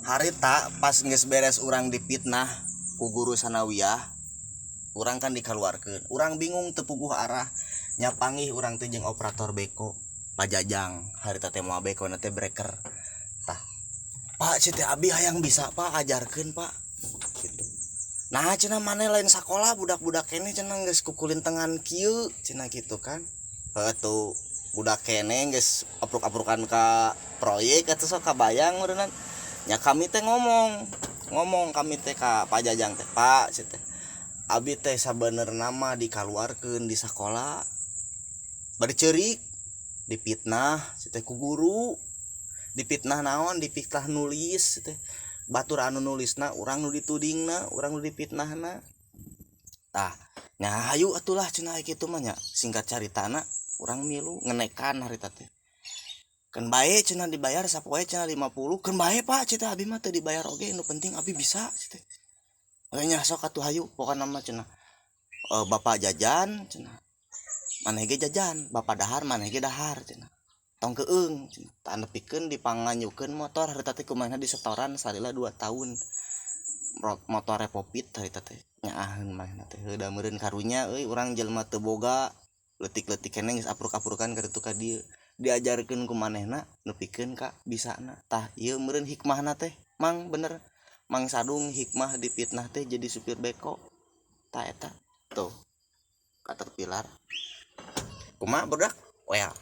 Harita pas geus beres urang dipitnah ku guru sanawiyah, urang kan dikaluarkeun. Urang bingung, teu puguh arah. Nya panggih urang teh jeung operator beko, Pak Jajang. Harita teh moal beko na teh breaker. Tah, "Pak," cenah teh, "abi hayang bisa, Pak, ajarkeun, Pak," gitu. "Nah," cenah, "maneh lain sakola, budak-budak keneh," cenah, "geus kukulintengan kieu," cenah gitu kan. Heuh tuh, budak keneh geus apruk-aprukan ka proyek atuh, sok kabayang meureunnan. Nya kami teh ngomong ngomong kami teh ka Pak Jajang teh, "Pak," cenah teh, "abi teh sabenerna mah dikaluarkeun di sakola bari ceurik, dipitnah," cenah teh, "ku guru." Dipitnah naon? Dipitnah nulis teh. Batur anu nulisna, urang nu ditudingna, urang nu dipitnahna. Tah nya, "Hayu atulah," cenah, kitu mah nya. Singkat caritana urang milu ngenekan harita teh. "Keun bae," cenah, "dibayar sapoe," cenah, "50." "Keun bae, Pak," cenah, "abi mah teu dibayar oge, nu penting abi bisa," cenah teh. "Nya sok atuh, hayu pokona mah," cenah. E, "Bapak jajan," cenah, "maneh ge jajan, bapak dahar, maneh ge dahar," cenah, "tong keung," cenah. Tah, nepikeun dipanganyukeun motor harita teh kumaha, di setoran salila 2 tahun motor Repopit harita teh. Nyaaheun manehna teh. Heuh da meureun karunya euy, urang jelema teu boga, leutik-leutik keneh geus apruk-aprukan ka ditu ka dieu, diajarkeun ku manehna nepikeun ka bisana. Tah, ieu meureun hikmahna teh, Mang. Bener Mang Sadung, hikmah dipitnah teh jadi supir beko. Tah, eta tuh caterpillar kumaha, budak well.